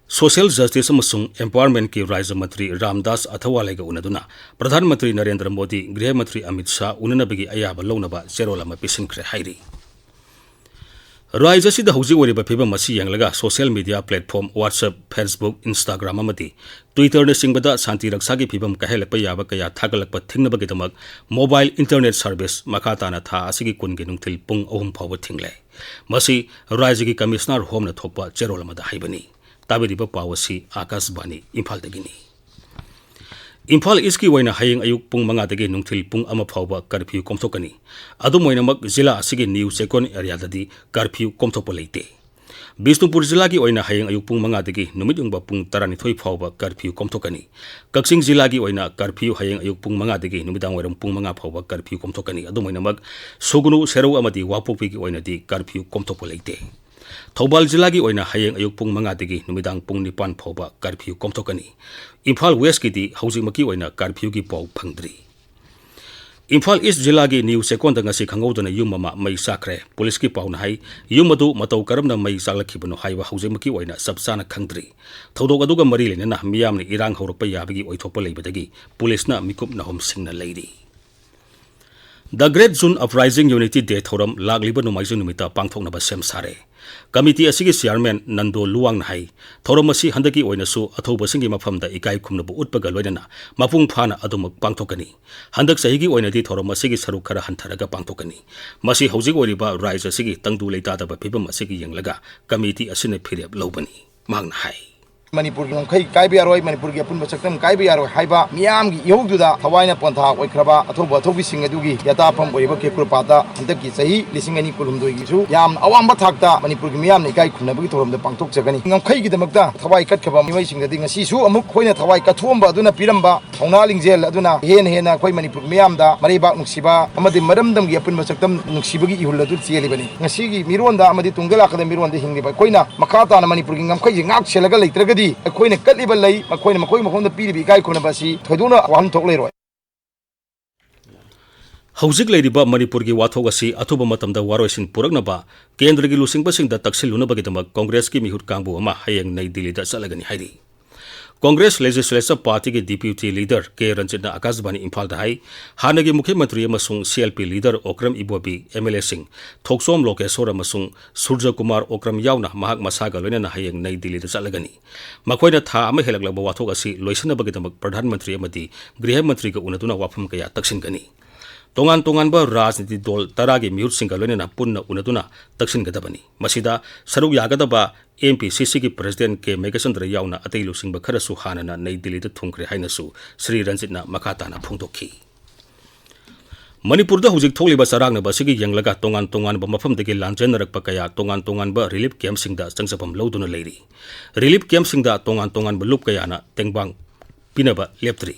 ꯁꯣꯁꯤꯌꯦꯜ ꯖꯁꯇꯤꯁ ꯑꯃꯁꯨꯡ ꯑꯦꯝꯄꯥꯋꯔꯃꯦꯟꯠꯀꯤ ꯔꯥꯖ꯭ꯌ ꯃꯟꯇ꯭ꯔꯤ ꯔꯥꯝꯗꯥꯁ ꯑꯊꯋꯥꯂꯩꯒ ꯎꯅꯗꯨꯅ ꯄ꯭ꯔꯙꯥꯟ ꯃꯟꯇ꯭ꯔꯤ ꯅꯔꯦꯟꯗ꯭ꯔ ꯃꯣꯗꯤ, ꯒ꯭ꯔꯤꯍ ꯃꯟꯇ꯭ꯔꯤ ꯑꯃꯤꯠ ꯁꯥꯍ ꯎꯅꯅꯕꯒꯤ ꯑꯌꯥꯕ ꯂꯧꯅꯕ ꯆꯦꯔꯣꯜ ꯑꯃ ꯄꯤꯁꯤꯟꯈ꯭ꯔꯦ ꯍꯥꯏꯔꯤ꯫ ꯔꯥꯖ꯭ꯌ ꯑꯁꯤꯗ ꯍꯧꯖꯤꯛ ꯑꯣꯏꯔꯤꯕ ꯐꯤꯕꯝ ꯑꯁꯤ ꯌꯦꯡꯂꯒ social media platform WhatsApp, Facebook, Instagram ꯑꯃꯗꯤ Twitter ꯅꯆꯤꯡꯕꯗ ꯁꯥꯟꯇꯤ ꯔꯛꯁꯥꯒꯤ ꯐꯤꯕꯝ ꯀꯥꯏꯍꯜꯂꯛꯄ ꯌꯥꯕ ꯀꯌꯥ ꯊꯥꯒꯠꯂꯛꯄ ꯊꯤꯡꯅꯕꯒꯤꯗꯃꯛ mobile internet service ꯃꯈꯥ ꯇꯥꯅ ꯊꯥ ꯑꯁꯤꯒꯤ ꯀꯨꯟꯒꯤ ꯅꯨꯡꯊꯤꯜ ꯄꯨꯡ ꯑꯍꯨꯝ ꯐꯥꯎꯕ ꯊꯤꯡꯂꯦ꯫ ꯃꯁꯤ ꯔꯥꯖ꯭ꯌꯒꯤ ꯀꯃꯤꯁꯅꯔ ꯍꯣꯝꯅ ꯊꯣꯛꯄ ꯆꯦꯔꯣꯜ ꯑꯃꯗ ꯍꯥꯏꯕꯅꯤ꯫ ꯇꯥꯕꯤꯔꯤꯕ ꯄꯥꯎ ꯑꯁꯤ ꯑꯥꯀꯥꯁꯕꯥꯅꯤ ꯏꯝꯐꯥꯜꯗꯒꯤꯅꯤ꯫ ꯏꯝꯐꯥꯜ ꯏꯁꯀꯤ ꯑꯣꯏꯅ ꯍꯌꯦꯡ ꯑꯌꯨꯛ ꯄꯨꯡ ꯃꯉꯥꯗꯒꯤ ꯅꯨꯡꯊꯤꯜ ꯄꯨꯡ ꯑꯃ ꯐꯥꯎꯕ ꯀꯔꯐ꯭ꯌꯨ ꯀꯣꯝꯊꯣꯛꯀꯅꯤ꯫ ꯑꯗꯨꯝ ꯑꯣꯏꯅꯃꯛ, ꯖꯤꯂꯥ ꯑꯁꯤꯒꯤ ꯅ꯭ꯌꯨ ꯆꯦꯛꯀꯣꯟ ꯑꯦꯔꯤꯌꯥꯗꯗꯤ ꯀꯔꯐ꯭ꯌꯨ ꯀꯣꯝꯊꯣꯛꯄ ꯂꯩꯇꯦ꯫ ꯕꯤꯁꯅꯨꯄꯨꯔ ꯖꯤꯂꯥꯒꯤ ꯑꯣꯏꯅ ꯍꯌꯦꯡ ꯑꯌꯨꯛ ꯄꯨꯡ ꯃꯉꯥꯗꯒꯤ ꯅꯨꯃꯤꯠ ꯌꯨꯡꯕ ꯄꯨꯡ ꯇꯔꯥꯅꯤꯊꯣꯏ ꯐꯥꯎꯕ ꯀꯔꯐ꯭ꯌꯨ ꯀꯣꯝꯊꯣꯛꯀꯅꯤ꯫ ꯀꯛꯆꯤꯡ ꯖꯤꯂꯥꯒꯤ ꯑꯣꯏꯅ ꯀꯔꯐ꯭ꯌꯨ ꯍꯌꯦꯡ ꯑꯌꯨꯛ ꯄꯨꯡ ꯃꯉꯥꯗꯒꯤ ꯅꯨꯃꯤꯗꯥꯡ ꯋꯥꯏꯔꯝ ꯄꯨꯡ ꯃꯉꯥ ꯐꯥꯎꯕ ꯀꯔꯐ꯭ꯌꯨ ꯀꯣꯝꯊꯣꯛꯀꯅꯤ꯫ ꯑꯗꯨꯝ ꯑꯣꯏꯅꯃꯛ, ꯁꯨꯒꯅꯨ, ꯁꯦꯔꯧ ꯑꯃꯗꯤ ꯋꯥꯡꯄꯣꯛꯄꯤꯒꯤ ꯑꯣꯏꯅꯗꯤ ꯀꯔꯐ꯭ꯌꯨ ꯀꯣꯝꯊꯣꯛꯄ ꯂꯩꯇꯦ꯫ ꯊꯧꯕꯥꯜ ꯖꯤꯂꯥꯒꯤ ꯑꯣꯏꯅ ꯍꯌꯦꯡ ꯑꯌꯨꯛ ꯄꯨꯡ ꯃꯉꯥꯗꯒꯤ ꯅꯨꯃꯤꯗꯥꯡ ꯄꯨꯡ ꯅꯤꯄꯥꯟ ꯐꯥꯎꯕ ꯀꯔꯐ꯭ꯌꯨ ꯀꯣꯝꯊꯣꯛꯀꯅꯤ꯫ ꯏꯝꯐꯥꯜ ꯋꯦꯁꯀꯤꯗꯤ ꯍꯧꯖꯤꯛꯃꯛꯀꯤ ꯑꯣꯏꯅ ꯀꯔꯐ꯭ꯌꯨꯒꯤ ꯄꯥꯎ ꯐꯪꯗ꯭ꯔꯤ꯫ ꯏꯝꯐꯥꯜ ꯏꯁ ꯖꯤꯂꯥꯒꯤ ꯅ꯭ꯌꯨ ꯆꯦꯛꯀꯣꯟꯗ ꯉꯁꯤ ꯈꯪꯍꯧꯗꯅ ꯌꯨꯝ ꯑꯃ ꯃꯩ ꯆꯥꯛꯈ꯭ꯔꯦ꯫ ꯄꯨꯂꯤꯁꯀꯤ ꯄꯥꯎꯅ ꯍꯥꯏ, ꯌꯨꯝ ꯑꯗꯨ ꯃꯇꯧ ꯀꯔꯝꯅ ꯃꯩ ꯆꯥꯛꯂꯛꯈꯤꯕꯅꯣ ꯍꯥꯏꯕ ꯍꯧꯖꯤꯛꯃꯛꯀꯤ ꯑꯣꯏꯅ ꯆꯞ ꯆꯥꯅ ꯈꯪꯗ꯭ꯔꯤ꯫ ꯊꯧꯗꯣꯛ ꯑꯗꯨꯒ ꯃꯔꯤ ꯂꯩꯅꯅ ꯃꯤꯌꯥꯝꯅ ꯏꯔꯥꯡ ꯍꯧꯔꯛꯄ ꯌꯥꯕꯒꯤ ꯑꯣꯏꯊꯣꯛꯄ ꯂꯩꯕꯗꯒꯤ ꯄꯨꯂꯤꯁꯅ ꯃꯤꯀꯨꯞ ꯅꯍꯨꯝ ꯁꯤꯡꯅ ꯂꯩꯔꯤ꯫ The Great June Uprising Unity Day ꯊꯧꯔꯝ ꯂꯥꯛꯂꯤꯕ ꯅꯣꯡꯃꯥꯏꯖꯤꯡ ꯅꯨꯃꯤꯠꯇ ꯄꯥꯡꯊꯣꯛꯅꯕ ꯁꯦꯝ ꯁꯥꯔꯦ꯫ ꯀꯃꯤꯇꯤ ꯑꯁꯤꯒꯤ ꯆꯤꯌꯥꯔꯃꯦꯟ ꯅꯟꯗꯣ ꯂꯨꯋꯥꯡꯅ ꯍꯥꯏ, ꯊꯧꯔꯝ ꯑꯁꯤ ꯍꯟꯗꯛꯀꯤ ꯑꯣꯏꯅꯁꯨ ꯑꯊꯧꯕꯁꯤꯡꯒꯤ ꯃꯐꯝꯗ ꯏꯀꯥꯏ ꯈꯨꯝꯅꯕ ꯎꯠꯄꯒ ꯂꯣꯏꯅꯅ ꯃꯄꯨꯡ ꯐꯥꯅ ꯑꯗꯨꯃꯛ ꯄꯥꯡꯊꯣꯛꯀꯅꯤ꯫ ꯍꯟꯗꯛ ꯆꯍꯤꯒꯤ ꯑꯣꯏꯅꯗꯤ ꯊꯧꯔꯝ ꯑꯁꯤꯒꯤ ꯁꯔꯨꯛ ꯈꯔ ꯍꯟꯊꯔꯒ ꯄꯥꯡꯊꯣꯛꯀꯅꯤ꯫ ꯃꯁꯤ ꯍꯧꯖꯤꯛ ꯑꯣꯏꯔꯤꯕ ꯔꯥꯏꯖ ꯑꯁꯤꯒꯤ ꯇꯪꯗꯨ ꯂꯩꯇꯥꯗꯕ ꯐꯤꯕꯝ ꯑꯁꯤꯒꯤ ꯌꯦꯡꯂꯒ ꯀꯃꯤꯇꯤ ꯑꯁꯤꯅ ꯐꯤꯔꯦꯞ ꯂꯧꯕꯅꯤ, ꯃꯍꯥꯛꯅ ꯍꯥꯏ꯫ ꯃꯅꯤꯄꯨꯔꯒꯤ ꯉꯝꯈꯩ ꯀꯥꯏꯕ ꯌꯥꯔꯣꯏ, ꯃꯅꯤꯄꯨꯔꯒꯤ ꯑꯄꯨꯟꯕ ꯁꯛꯇꯝ ꯀꯥꯏꯕ ꯌꯥꯔꯣꯏ ꯍꯥꯏꯕ ꯃꯤꯌꯥꯝꯒꯤ ꯏꯍꯧꯗꯨꯗ ꯊꯋꯥꯏꯅ ꯄꯣꯟꯊꯥ ꯑꯣꯏꯈ꯭ꯔꯕ ꯑꯊꯧꯕ ꯑꯊꯧꯕꯤꯁꯤꯡ ꯑꯗꯨꯒꯤ ꯌꯥꯇꯥꯐꯝ ꯑꯣꯏꯔꯤꯕ ꯈꯦꯀ꯭ꯔꯨꯄꯥꯠꯇ ꯍꯟꯗꯛꯀꯤ ꯆꯍꯤ ꯂꯤꯁꯤꯡ ꯑꯅꯤ ꯀꯨꯟꯍꯨꯝꯗꯣꯏꯒꯤꯁꯨ ꯌꯥꯝꯅ ꯑꯋꯥꯡꯕ ꯊꯥꯛꯇ ꯃꯅꯤꯄꯨꯔꯒꯤ ꯃꯤꯌꯥꯝꯅ ꯏꯀꯥꯏ ꯈꯨꯝꯅꯕꯒꯤ ꯊꯧꯔꯝꯗ ꯄꯥꯡꯊꯣꯛꯆꯒꯅꯤ꯫ ꯉꯝꯈꯩꯒꯤꯗꯃꯛꯇ ꯊꯋꯥꯏ ꯀꯠꯈ꯭ꯔꯕ ꯃꯤꯑꯣꯏꯁꯤꯡꯗꯗꯤ ꯉꯁꯤꯁꯨ ꯑꯃꯨꯛ ꯑꯩꯈꯣꯏꯅ ꯊꯋꯥꯏ ꯀꯠꯊꯣꯛꯑꯝꯕ ꯑꯗꯨꯅ ꯄꯤꯔꯝꯕ ꯊꯧꯅꯥ ꯂꯤꯡꯖꯦꯜ ꯑꯗꯨꯅ ꯍꯦꯟꯅ ꯍꯦꯟꯅ ꯑꯩꯈꯣꯏ ꯃꯅꯤꯄꯨꯔ ꯃꯤꯌꯥꯝꯗ ꯃꯔꯩꯕꯥꯛ ꯅꯨꯡꯁꯤꯕ ꯑꯃꯗꯤ ꯃꯔꯝꯗꯝꯒꯤ ꯑꯄꯨꯟꯕ ꯁꯛꯇꯝ ꯅꯨꯡꯁꯤꯕꯒꯤ ꯏꯍꯨꯜ ꯑꯗꯨ ꯆꯦꯜꯂꯤꯕꯅꯤ꯫ ꯉꯁꯤꯒꯤ ꯃꯤꯔꯣꯟꯗ ꯑꯃꯗꯤ ꯇꯨꯡꯗ ꯂꯥꯛꯀꯗꯕ ꯃꯤꯔꯣꯟꯗ ꯍꯤꯡꯂꯤꯕ ꯑꯩꯈꯣꯏꯅ ꯃꯈꯥ ꯇꯥꯅ ꯃꯅꯤꯄꯨꯔꯒꯤ ꯉꯝꯈꯩꯁꯦ ꯉꯥꯛ ꯁꯦꯜꯂꯒ ꯂꯩꯇ꯭ꯔꯒꯗꯤ ꯑꯩꯈꯣꯏꯅ ꯀꯠꯂꯤꯕ ꯂꯩ, ꯃꯈꯣꯏꯅ ꯃꯈꯣꯏ ꯃꯈꯣꯡꯗ ꯄꯤꯔꯤꯕ ꯏꯀꯥꯏ ꯈꯨꯝꯅꯕ ꯑꯁꯤ ꯊꯣꯏꯗꯣꯛꯅ ꯋꯥꯍꯟꯊꯣꯛ ꯂꯩꯔꯣꯏ꯫ ꯍꯧꯖꯤꯛ ꯂꯩꯔꯤꯕ ꯃꯅꯤꯄꯨꯔꯒꯤ ꯋꯥꯊꯣꯛ ꯑꯁꯤ ꯑꯊꯨꯕ ꯃꯇꯝꯗ ꯋꯥꯔꯣꯏꯁꯤꯟ ꯄꯨꯔꯛꯅꯕ ꯀꯦꯟꯗ꯭ꯔꯒꯤ ꯂꯨꯆꯤꯡꯕꯁꯤꯡꯗ ꯇꯛꯁꯤꯜꯂꯨꯅꯕꯒꯤꯗꯃꯛ ꯀꯣꯡꯒ꯭ꯔꯦꯁꯀꯤ ꯃꯤꯍꯨꯠ ꯀꯥꯡꯕꯨ ꯑꯃ ꯍꯌꯦꯡ ꯅꯩ ꯗꯤꯜꯂꯤꯗ ꯆꯠꯂꯒꯅꯤ ꯍꯥꯏꯔꯤ꯫ ꯀꯣꯡꯒ꯭ꯔꯦꯁ ꯂꯦꯖꯤꯁꯂꯦꯆꯔ ꯄꯥꯔꯇꯤꯒꯤ ꯗꯤꯄ꯭ꯌꯨꯇꯤ ꯂꯤꯗꯔ ꯀꯦ ꯔꯟꯖꯤꯠꯅ ꯑꯀꯥꯁꯕꯥꯅꯤ ꯏꯝꯐꯥꯜꯗ ꯍꯥꯏ, ꯍꯥꯟꯅꯒꯤ ꯃꯨꯈ꯭ꯌ ꯃꯟꯇ꯭ꯔꯤ ꯑꯃꯁꯨꯡ C L P leader Okram Ibobi, M L ꯑꯦꯁꯤꯡ ꯊꯣꯛꯆꯣꯝ ꯂꯣꯀꯦꯁꯣꯔ ꯑꯃꯁꯨꯡ ꯁꯨꯔꯖ ꯀꯨꯃꯥꯔ ꯑꯣꯀ꯭ꯔꯝ ꯌꯥꯎꯅ ꯃꯍꯥꯛ ꯃꯁꯥꯒ ꯂꯣꯏꯅꯅ ꯍꯌꯦꯡ ꯅꯩ ꯗꯤꯜꯂꯤꯗ ꯆꯠꯂꯒꯅꯤ꯫ ꯃꯈꯣꯏꯅ ꯊꯥ ꯑꯃ ꯍꯦꯜꯂꯛꯂꯕ ꯋꯥꯊꯣꯛ ꯑꯁꯤ ꯂꯣꯏꯁꯤꯟꯅꯕꯒꯤꯗꯃꯛ ꯄ꯭ꯔꯙꯥꯟ ꯃꯟꯇ꯭ꯔꯤ ꯑꯃꯗꯤ ꯒ꯭ꯔꯤꯍ ꯃꯟꯇ꯭ꯔꯤꯒ ꯎꯅꯗꯨꯅ ꯋꯥꯐꯝ ꯀꯌꯥ ꯇꯛꯁꯤꯟꯒꯅꯤ꯫ ꯇꯣꯉꯥꯟ ꯇꯣꯉꯥꯟꯕ ꯔꯥꯖꯅꯤꯇꯤ ꯗꯣꯜ ꯇꯔꯥꯒꯤ ꯃꯤꯍꯨꯠꯁꯤꯡꯒ ꯂꯣꯏꯅꯅ ꯄꯨꯟꯅ ꯎꯅꯗꯨꯅ ꯇꯛꯁꯤꯟꯒꯗꯕꯅꯤ꯫ ꯃꯁꯤꯗ ꯁꯔꯨꯛ ꯌꯥꯒꯗꯕ ꯑꯦꯝ ꯄꯤ ꯁꯤ ꯁꯤꯒꯤ ꯄ꯭ꯔꯁꯤꯗꯦꯟꯠ ꯀꯦ ꯃꯦꯘꯆꯟꯗ꯭ꯔ ꯌꯥꯎꯅ ꯑꯇꯩ ꯂꯨꯆꯤꯡꯕ ꯈꯔꯁꯨ ꯍꯥꯟꯅꯅ ꯅꯩ ꯗꯤꯜꯂꯤꯗ ꯊꯨꯡꯈ꯭ꯔꯦ ꯍꯥꯏꯅꯁꯨ ꯁ꯭ꯔꯤ ꯔꯟꯖꯤꯠꯅ ꯃꯈꯥ ꯇꯥꯅ ꯐꯣꯡꯗꯣꯛꯈꯤ꯫ ꯃꯅꯤꯄꯨꯔꯗ ꯍꯧꯖꯤꯛ ꯊꯣꯛꯂꯤꯕ ꯆꯔꯥꯡꯅꯕ ꯑꯁꯤꯒꯤ ꯌꯦꯡꯂꯒ ꯇꯣꯉꯥꯟ ꯇꯣꯉꯥꯟꯕ ꯃꯐꯝꯗꯒꯤ ꯂꯥꯟꯖꯦꯟꯅꯔꯛꯄ ꯀꯌꯥ ꯇꯣꯉꯥꯟ ꯇꯣꯉꯥꯟꯕ ꯔꯤꯂꯤꯐ ꯀꯦꯝꯞꯁꯤꯡꯗ ꯆꯪꯖꯐꯝ ꯂꯧꯗꯨꯅ ꯂꯩꯔꯤ꯫ ꯔꯤꯂꯤꯐ ꯀꯦꯝꯞꯁꯤꯡꯗ ꯇꯣꯉꯥꯟ ꯇꯣꯉꯥꯟꯕ ꯂꯨꯞ ꯀꯌꯥꯅ ꯇꯦꯡꯕꯥꯡ ꯄꯤꯅꯕ ꯂꯦꯞꯇ꯭ꯔꯤ꯫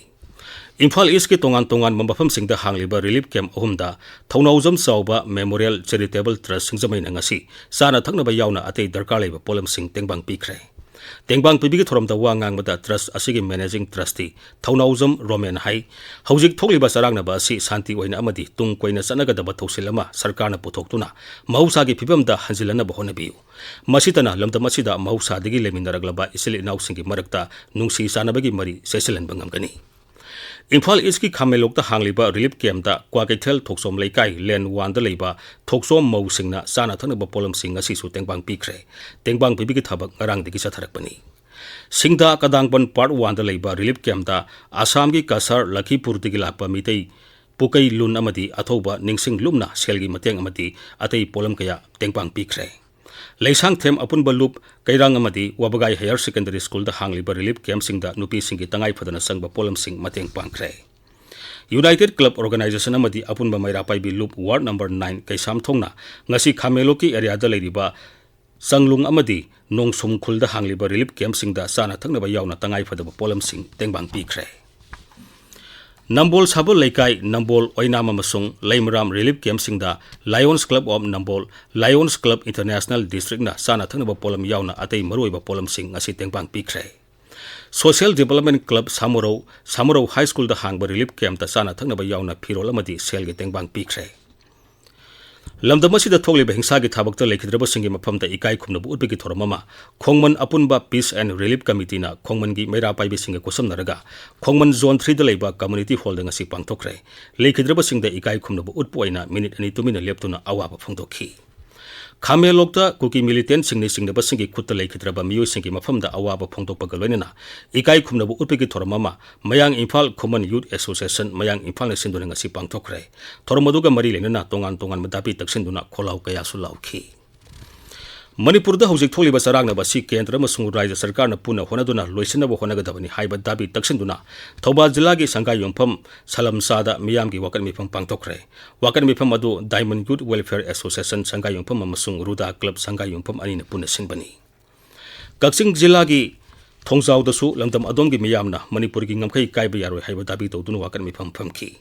ꯏꯝꯐꯥꯜ ꯏꯁꯀꯤ ꯇꯣꯉꯥꯟ ꯇꯣꯉꯥꯟꯕ ꯃꯐꯝꯁꯤꯡꯗ ꯍꯥꯡꯂꯤꯕ ꯔꯤꯂꯤꯐ ꯀꯦꯝꯞ ꯑꯍꯨꯝꯗ ꯊꯧꯅꯥꯎꯖꯝ ꯆꯥꯎꯕ ꯃꯦꯃꯣꯔꯤꯌꯦꯜ ꯆꯦꯔꯤꯇꯦꯕꯜ ꯇ꯭ꯔꯁ ꯁꯤꯡꯖꯃꯩꯅ ꯉꯁꯤ ꯆꯥꯅ ꯊꯛꯅꯕ ꯌꯥꯎꯅ ꯑꯇꯩ ꯗꯔꯀꯥꯔ ꯂꯩꯕ ꯄꯣꯠꯂꯝꯁꯤꯡ ꯇꯦꯡꯕꯥꯡ ꯄꯤꯈ꯭ꯔꯦ꯫ ꯇꯦꯡꯕꯥꯡ ꯄꯤꯕꯤꯒꯤ ꯊꯧꯔꯝꯗ ꯋꯥ ꯉꯥꯡꯕꯗ ꯇ꯭ꯔꯁ ꯑꯁꯤꯒꯤ ꯃꯦꯅꯦꯖꯤꯡ ꯇ꯭ꯔꯁꯇꯤ ꯊꯧꯅꯥꯎꯖꯝ ꯔꯣꯃꯦꯟ ꯍꯥꯏ, ꯍꯧꯖꯤꯛ ꯊꯣꯛꯂꯤꯕ ꯆꯔꯥꯡꯅꯕ ꯑꯁꯤ ꯁꯥꯟꯇꯤ ꯑꯣꯏꯅ ꯑꯃꯗꯤ ꯇꯨꯡ ꯀꯣꯏꯅ ꯆꯠꯅꯒꯗꯕ ꯊꯧꯁꯤꯜ ꯑꯃ ꯁꯔꯀꯥꯔꯅ ꯄꯨꯊꯣꯛꯇꯨꯅ ꯃꯍꯧꯁꯥꯒꯤ ꯐꯤꯕꯝꯗ ꯍꯟꯖꯤꯜꯍꯟꯅꯕ ꯍꯣꯠꯅꯕꯤꯌꯨ꯫ ꯃꯁꯤꯇꯅ ꯂꯝꯗꯝ ꯑꯁꯤꯗ ꯃꯍꯧꯁꯥꯗꯒꯤ ꯂꯩꯃꯤꯟꯅꯔꯛꯂꯕ ꯏꯆꯤꯜ ꯏꯅꯥꯎꯁꯤꯡꯒꯤ ꯃꯔꯛꯇ ꯅꯨꯡꯁꯤ ꯆꯥꯟꯅꯕꯒꯤ ꯃꯔꯤ ꯆꯦꯠꯁꯤꯜꯍꯟꯕ ꯉꯝꯒꯅꯤ꯫ ꯏꯝꯐꯥꯜ ꯏꯁꯀꯤ ꯈꯥꯃꯦꯟꯂꯣꯛꯇ ꯍꯥꯡꯂꯤꯕ ꯔꯤꯂꯤꯐ ꯀꯦꯝꯞꯇ ꯀ꯭ꯋꯥꯀꯩꯊꯦꯜ ꯊꯣꯛꯆꯣꯝ ꯂꯩꯀꯥꯏ ꯂꯦꯟ ꯋꯥꯟꯗ ꯂꯩꯕ ꯊꯣꯛꯆꯣꯝ ꯃꯧꯁꯤꯡꯅ ꯆꯥꯅ ꯊꯛꯅꯕ ꯄꯣꯠꯂꯝꯁꯤꯡ ꯉꯁꯤꯁꯨ ꯇꯦꯡꯕꯥꯡ ꯄꯤꯈ꯭ꯔꯦ꯫ ꯇꯦꯡꯕꯥꯡ ꯄꯤꯕꯒꯤ ꯊꯕꯛ ꯉꯔꯥꯡꯗꯒꯤ ꯆꯠꯊꯔꯛꯄꯅꯤ꯫ ꯁꯤꯡꯗꯥ ꯀꯗꯥꯡꯕꯟ ꯄꯥꯔꯠ ꯋꯥꯟꯗ ꯂꯩꯕ ꯔꯤꯂꯤꯐ ꯀꯦꯝꯞꯇ ꯑꯁꯥꯝꯒꯤ ꯀꯁꯥꯔ ꯂꯈꯤꯄꯨꯔꯗꯒꯤ ꯂꯥꯛꯄ ꯃꯤꯇꯩ ꯄꯨꯀꯩ ꯂꯨꯟ ꯑꯃꯗꯤ ꯑꯊꯧꯕ ꯅꯤꯡꯁꯤꯡ ꯂꯨꯞꯅ ꯁꯦꯜꯒꯤ ꯃꯇꯦꯡ ꯑꯃꯗꯤ ꯑꯇꯩ ꯄꯣꯠꯂꯝ ꯀꯌꯥ ꯇꯦꯡꯕꯥꯡ ꯄꯤꯈ꯭ꯔꯦ꯫ ꯂꯩꯁꯥꯡꯊꯦꯝ ꯑꯄꯨꯟꯕ ꯂꯨꯞ ꯀꯩꯔꯥꯡ ꯑꯃꯗꯤ ꯋꯥꯕꯒꯥꯏ ꯍꯥꯌꯔ ꯁꯦꯀꯦꯟꯗꯔꯤ ꯁ꯭ꯀꯨꯜꯗ ꯍꯥꯡꯂꯤꯕ ꯔꯤꯂꯤꯐ ꯀꯦꯝꯞꯁꯤꯡꯗ ꯅꯨꯄꯤꯁꯤꯡꯒꯤ ꯇꯉꯥꯏ ꯐꯗꯅ ꯆꯪꯕ ꯄꯣꯠꯂꯝꯁꯤꯡ ꯃꯇꯦꯡ ꯄꯥꯡꯈ꯭ꯔꯦ꯫ ꯌꯨꯅꯥꯏꯇꯦꯗ ꯀ꯭ꯂꯕ ꯑꯣꯔꯒꯅꯥꯏꯖꯦꯁꯟ ꯑꯃꯗꯤ ꯑꯄꯨꯟꯕ ꯃꯩꯔꯥ ꯄꯥꯏꯕꯤ ꯂꯨꯞ ꯋꯥꯔꯗ ꯅꯝꯕꯔ ꯅꯥꯏꯟ ꯀꯩꯁꯥꯝꯊꯣꯡꯅ ꯉꯁꯤ ꯈꯥꯃꯦꯟꯂꯣꯛꯀꯤ ꯑꯦꯔꯤꯌꯥꯗ ꯂꯩꯔꯤꯕ ꯆꯪꯂꯨꯡ ꯑꯃꯗꯤ ꯅꯣꯡꯁꯨꯝ ꯈꯨꯜꯗ ꯍꯥꯡꯂꯤꯕ ꯔꯤꯂꯤꯐ ꯀꯦꯝꯞꯁꯤꯡꯗ ꯆꯥꯅ ꯊꯛꯅꯕ ꯌꯥꯎꯅ ꯇꯉꯥꯏ ꯐꯗꯕ ꯄꯣꯠꯂꯝꯁꯤꯡ ꯇꯦꯡꯕꯥꯡ ꯄꯤꯈ꯭ꯔꯦ꯫ ꯅꯝꯕꯣꯜ ꯁꯥꯕꯜ ꯂꯩꯀꯥꯏ, ꯅꯝꯕꯣꯜ ꯑꯣꯏꯅꯥꯝ ꯑꯃꯁꯨꯡ ꯂꯩꯃꯔꯥꯝ relief ꯀꯦꯝꯞꯁꯤꯡꯗ ꯂꯥꯏꯑꯣꯟꯁ club of Nambol, ꯂꯥꯏꯑꯣꯟꯁ club international ꯗꯤꯁꯇ꯭ꯔꯤꯛꯅ ꯆꯥꯅ ꯊꯛꯅꯕ ꯄꯣꯠꯂꯝ ꯌꯥꯎꯅ ꯑꯇꯩ ꯃꯔꯨꯑꯣꯏꯕ ꯄꯣꯠꯂꯝꯁꯤꯡ ꯉꯁꯤ ꯇꯦꯡꯕꯥꯡ ꯄꯤꯈ꯭ꯔꯦ꯫ ꯁꯣꯁꯤꯌꯦꯜ ꯗꯤꯕꯦꯂꯞꯃꯦꯟ ꯀ꯭ꯂꯕ ꯁꯥꯃꯨꯔꯧ, ꯁꯥꯃꯨꯔꯧ ꯍꯥꯏ ꯁ꯭ꯀꯨꯜꯗ ꯍꯥꯡꯕ ꯔꯤꯂꯤꯐ ꯀꯦꯝꯞꯇ ꯆꯥꯅ ꯊꯛꯅꯕ ꯌꯥꯎꯅ ꯐꯤꯔꯣꯜ ꯑꯃꯗꯤ ꯁꯦꯜꯒꯤ ꯇꯦꯡꯕꯥꯡ ꯄꯤꯈ꯭ꯔꯦ꯫ ꯂꯝꯗꯝ ꯑꯁꯤꯗ ꯊꯣꯛꯂꯤꯕ ꯍꯤꯡꯁꯥꯒꯤ ꯊꯕꯛꯇ ꯂꯩꯈꯤꯗ꯭ꯔꯕꯁꯤꯡꯒꯤ ꯃꯐꯝꯗ ꯏꯀꯥꯏ ꯈꯨꯝꯅꯕ ꯎꯠꯄꯒꯤ ꯊꯧꯔꯝ ꯑꯃ ꯈꯣꯡꯃꯟ ꯑꯄꯨꯟꯕ ꯄꯤꯁ ꯑꯦꯟ ꯔꯤꯂꯤꯐ ꯀꯃꯤꯇꯤꯅ ꯈꯣꯡꯃꯟꯒꯤ ꯃꯩꯔꯥ ꯄꯥꯏꯕꯤꯁꯤꯡꯒ ꯈꯨꯠꯁꯝꯅꯔꯒ ꯈꯣꯡꯃꯟ ꯖꯣꯟ ꯊ꯭ꯔꯤꯗ ꯂꯩꯕ ꯀꯝꯃ꯭ꯌꯨꯅꯤꯇꯤ ꯍꯣꯜꯗ ꯉꯁꯤ ꯄꯥꯡꯊꯣꯛꯈ꯭ꯔꯦ꯫ ꯂꯩꯈꯤꯗ꯭ꯔꯕꯁꯤꯡꯗ ꯏꯀꯥꯏ ꯈꯨꯝꯅꯕ ꯎꯠꯄ ꯑꯣꯏꯅ ꯃꯤꯅꯤꯠ ꯑꯅꯤ ꯇꯨꯃꯤꯟꯅ ꯂꯦꯞꯇꯨꯅ ꯑꯋꯥꯕ ꯐꯣꯡꯗꯣꯛꯈꯤ꯫ ꯈꯥꯃꯦꯟꯂꯣꯛꯇ ꯀꯨꯀꯤ ꯃꯤꯂꯤꯇꯦꯟꯠꯁꯤꯡꯅ ꯆꯤꯡꯅꯕꯁꯤꯡꯒꯤ ꯈꯨꯠꯇ ꯂꯩꯈꯤꯗ꯭ꯔꯕ ꯃꯤꯑꯣꯏꯁꯤꯡꯒꯤ ꯃꯐꯝꯗ ꯑꯋꯥꯕ ꯐꯣꯡꯗꯣꯛꯄꯒ ꯂꯣꯏꯅꯅ ꯏꯀꯥꯏ ꯈꯨꯝꯅꯕ ꯎꯠꯄꯒꯤ ꯊꯧꯔꯝ ꯑꯃ ꯃꯌꯥꯡ ꯏꯝꯐꯥꯜ ꯈꯨꯃꯟ ꯌꯨꯠ ꯑꯦꯁꯣꯁꯤꯌꯦꯁꯟ ꯃꯌꯥꯡ ꯏꯝꯐꯥꯜꯅ ꯁꯤꯟꯗꯨꯅ ꯉꯁꯤ ꯄꯥꯡꯊꯣꯛꯈ꯭ꯔꯦ꯫ ꯊꯧꯔꯝ ꯑꯗꯨꯒ ꯃꯔꯤ ꯂꯩꯅꯅ ꯇꯣꯉꯥꯟ ꯇꯣꯉꯥꯟꯕ ꯗꯥꯕꯤ ꯇꯛꯁꯤꯟꯗꯨꯅ ꯈꯣꯜꯂꯥꯎ ꯀꯌꯥꯁꯨ ꯂꯥꯎꯈꯤ꯫ ꯃꯅꯤꯄꯨꯔꯗ ꯍꯧꯖꯤꯛ ꯊꯣꯛꯂꯤꯕ ꯆꯔꯥꯡꯅꯕ ꯑꯁꯤ ꯀꯦꯟꯗ꯭ꯔ ꯑꯃꯁꯨꯡ ꯔꯥꯖ꯭ꯌ ꯁꯔꯀꯥꯔꯅ ꯄꯨꯟꯅ ꯍꯣꯠꯅꯗꯨꯅ ꯂꯣꯏꯁꯤꯟꯅꯕ ꯍꯣꯠꯅꯒꯗꯕꯅꯤ ꯍꯥꯏꯕ ꯗꯥꯕꯤ ꯇꯛꯁꯤꯟꯗꯨꯅ ꯊꯧꯕꯥꯜ ꯖꯤꯂꯥꯒꯤ ꯁꯪꯒꯥꯏꯌꯨꯝꯐꯝ ꯁꯂꯝꯆꯥꯗ ꯃꯤꯌꯥꯝꯒꯤ ꯋꯥꯀꯠ ꯃꯤꯐꯝ ꯄꯥꯡꯊꯣꯛꯈ꯭ꯔꯦ꯫ ꯋꯥꯀꯠ ꯃꯤꯐꯝ ꯑꯗꯨ ꯗꯥꯏꯃꯟ ꯌꯨꯠ ꯋꯦꯜꯐꯤꯌꯔ ꯑꯦꯁꯣꯁꯤꯌꯦꯁꯟ ꯁꯪꯒꯥꯏꯌꯨꯝꯐꯝ ꯑꯃꯁꯨꯡ ꯔꯨꯗꯥ ꯀ꯭ꯂꯕ ꯁꯪꯒꯥꯏꯌꯨꯝꯐꯝ ꯑꯅꯤꯅ ꯄꯨꯟꯅ ꯁꯤꯟꯕꯅꯤ꯫ ꯀꯛꯆꯤꯡ ꯖꯤꯂꯥꯒꯤ ꯊꯣꯡꯖꯥꯎꯗꯁꯨ ꯂꯝꯗꯝ ꯑꯗꯣꯝꯒꯤ ꯃꯤꯌꯥꯝꯅ ꯃꯅꯤꯄꯨꯔꯒꯤ ꯉꯝꯈꯩ ꯀꯥꯏꯕ ꯌꯥꯔꯣꯏ ꯍꯥꯏꯕ ꯗꯥꯕꯤ ꯇꯧꯗꯨꯅ ꯋꯥꯀꯠ ꯃꯤꯐꯝ ꯐꯝꯈꯤ꯫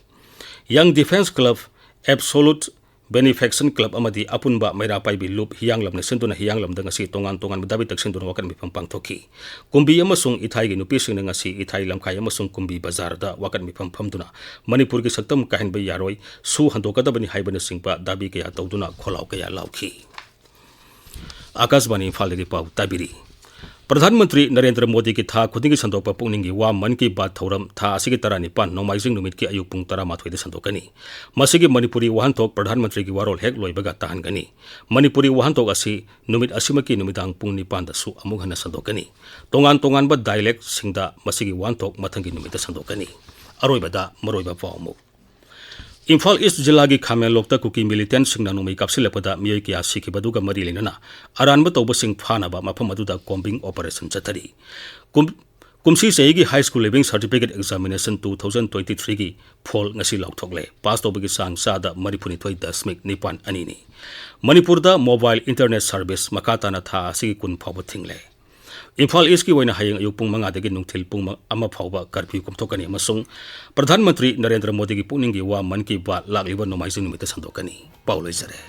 ꯌꯪ ꯗꯤꯐꯦꯟꯁ ꯀ꯭ꯂꯕ, ꯑꯦꯕꯁꯣꯂꯨꯠ ꯕꯦꯅꯤꯐꯦꯛꯁꯟ ꯀ꯭ꯂꯕ ꯑꯃꯗꯤ ꯑꯄꯨꯟꯕ ꯃꯩꯔꯥ ꯄꯥꯏꯕꯤ ꯂꯨꯞ ꯍꯤꯌꯥꯡꯂꯝꯅ ꯁꯤꯟꯗꯨꯅ ꯍꯤꯌꯥꯡꯂꯝꯗ ꯉꯁꯤ ꯇꯣꯉꯥꯟ ꯇꯣꯉꯥꯟꯕ ꯗꯥꯕꯤ ꯇꯛꯁꯤꯟꯗꯨꯅ ꯋꯥꯀꯠ ꯃꯤꯐꯝ ꯄꯥꯡꯊꯣꯛꯈꯤ꯫ ꯀꯨꯝꯕꯤ ꯑꯃꯁꯨꯡ ꯏꯊꯥꯏꯒꯤ ꯅꯨꯄꯤꯁꯤꯡꯅ ꯉꯁꯤ ꯏꯊꯥꯏ ꯂꯝꯈꯥꯏ ꯑꯃꯁꯨꯡ ꯀꯨꯝꯕꯤ ꯕꯖꯥꯔꯗ ꯋꯥꯀꯠ ꯃꯤꯐꯝ ꯐꯝꯗꯨꯅ ꯃꯅꯤꯄꯨꯔꯒꯤ ꯁꯛꯇꯝ ꯀꯥꯏꯍꯟꯕ ꯌꯥꯔꯣꯏ, ꯁꯨ ꯍꯟꯗꯣꯛꯀꯗꯕꯅꯤ ꯍꯥꯏꯕꯅꯆꯤꯡꯕ ꯗꯥꯕꯤ ꯀꯌꯥ ꯇꯧꯗꯨꯅ ꯈꯣꯜꯂꯥꯎ ꯀꯌꯥ ꯂꯥꯎꯈꯤ꯫ ꯑꯥꯀꯥꯁꯕꯥꯅꯤ ꯏꯝꯐꯥꯜꯗꯒꯤ ꯄꯥꯎ ꯇꯥꯕꯤꯔꯤ꯫ ꯄ꯭ꯔꯙꯥꯟ ꯃꯟꯇ꯭ꯔꯤ ꯅꯔꯦꯟꯗ꯭ꯔ ꯃꯣꯗꯤꯒꯤ ꯊꯥ ꯈꯨꯗꯤꯡꯒꯤ ꯁꯟꯗꯣꯛꯄ ꯄꯨꯛꯅꯤꯡꯒꯤ ꯋꯥ ꯃꯟ ꯀꯤ ꯕꯥꯠ ꯊꯧꯔꯝ ꯊꯥ ꯑꯁꯤꯒꯤ ꯇꯔꯥꯅꯤꯄꯥꯟ ꯅꯣꯡꯃꯥꯏꯖꯤꯡ ꯅꯨꯃꯤꯠꯀꯤ ꯑꯌꯨꯛ ꯄꯨꯡ ꯇꯔꯥꯃꯥꯊꯣꯏꯗ ꯁꯟꯗꯣꯛꯀꯅꯤ꯫ ꯃꯁꯤꯒꯤ ꯃꯅꯤꯄꯨꯔꯤ ꯋꯥꯍꯟꯊꯣꯛ ꯄ꯭ꯔꯙꯥꯟ ꯃꯟꯇ꯭ꯔꯤꯒꯤ ꯋꯥꯔꯣꯜ ꯍꯦꯛ ꯂꯣꯏꯕꯒ ꯇꯥꯍꯟꯒꯅꯤ꯫ ꯃꯅꯤꯄꯨꯔꯤ ꯋꯥꯍꯟꯊꯣꯛ ꯑꯁꯤ ꯅꯨꯃꯤꯠ ꯑꯁꯤꯃꯛꯀꯤ ꯅꯨꯃꯤꯗꯥꯡ ꯄꯨꯡ ꯅꯤꯄꯥꯟꯗꯁꯨ ꯑꯃꯨꯛ ꯍꯟꯅ ꯁꯟꯗꯣꯛꯀꯅꯤ꯫ ꯇꯣꯉꯥꯟ ꯇꯣꯉꯥꯟꯕ ꯗꯥꯏꯂꯦꯛꯁꯤꯡꯗ ꯃꯁꯤꯒꯤ ꯋꯥꯍꯟꯊꯣꯛ ꯃꯊꯪꯒꯤ ꯅꯨꯃꯤꯠꯇ ꯁꯟꯗꯣꯛꯀꯅꯤ꯫ ꯑꯔꯣꯏꯕꯗ ꯃꯔꯨꯑꯣꯏꯕ ꯄꯥꯎ ꯑꯃꯨꯛ꯫ ꯏꯝꯐꯥꯜ ꯏꯁ ꯖꯤꯂꯥꯒꯤ ꯈꯥꯃꯦꯟꯂꯣꯛꯇ ꯀꯨꯀꯤ ꯃꯤꯂꯤꯇꯦꯟꯁꯤꯡꯅ ꯅꯣꯡꯃꯩ ꯀꯥꯞꯁꯤꯜꯂꯛꯄꯗ ꯃꯤꯑꯣꯏ ꯀꯌꯥ ꯁꯤꯈꯤꯕꯗꯨꯒ ꯃꯔꯤ ꯂꯩꯅꯅ ꯑꯔꯥꯟꯕ ꯇꯧꯕꯁꯤꯡ ꯐꯥꯅꯕ ꯃꯐꯝ ꯑꯗꯨꯗ ꯀꯣꯝꯕꯤꯡ ꯑꯣꯄꯔꯦꯁꯟ ꯆꯠꯊꯔꯤ꯫ ꯀꯨꯝ-, ꯀꯨꯝꯁꯤ ꯆꯍꯤꯒꯤ High School Leaving Certificate Examination two thousand twenty-threeꯒꯤ ꯐꯣꯜ ꯉꯁꯤ ꯂꯥꯎꯊꯣꯛꯂꯦ꯫ ꯄꯥꯁ ꯇꯧꯕꯒꯤ ꯆꯥꯡ ꯆꯥꯗ ꯃꯔꯤꯐꯨꯅꯤꯊꯣꯏ ꯗꯁꯃꯤꯛ ꯅꯤꯄꯥꯟ ꯑꯅꯤꯅꯤ꯫ ꯃꯅꯤꯄꯨꯔꯗ ꯃꯣꯕꯥꯏꯜ ꯏꯟꯇꯔꯅꯦꯠ ꯁꯔꯚꯤꯁ ꯃꯈꯥ ꯇꯥꯅ ꯊꯥ ꯑꯁꯤꯒꯤ ꯀꯨꯟ ꯐꯥꯎꯕ ꯊꯤꯡꯂꯦ꯫ ꯏꯝꯐꯥꯜ ꯏꯁꯀꯤ ꯑꯣꯏꯅ ꯍꯌꯦꯡ ꯑꯌꯨꯛ ꯄꯨꯡ ꯃꯉꯥꯗꯒꯤ ꯅꯨꯡꯊꯤꯜ ꯄꯨꯡ ꯑꯃ ꯐꯥꯎꯕ ꯀꯔꯐ꯭ꯌꯨ ꯀꯣꯝꯊꯣꯛꯀꯅꯤ ꯑꯃꯁꯨꯡ ꯄ꯭ꯔꯙꯥꯟ ꯃꯟꯇ꯭ꯔꯤ ꯅꯔꯦꯟꯗ꯭ꯔ ꯃꯣꯗꯤꯒꯤ ꯄꯨꯛꯅꯤꯡꯒꯤ ꯋꯥ ꯃꯟ ꯀꯤ ꯕꯥꯠ ꯂꯥꯛꯂꯤꯕ ꯅꯣꯡꯃꯥꯏꯖꯤꯡ ꯅꯨꯃꯤꯠꯇ ꯁꯟꯗꯣꯛꯀꯅꯤ꯫ ꯄꯥꯎ ꯂꯣꯏꯖꯔꯦ꯫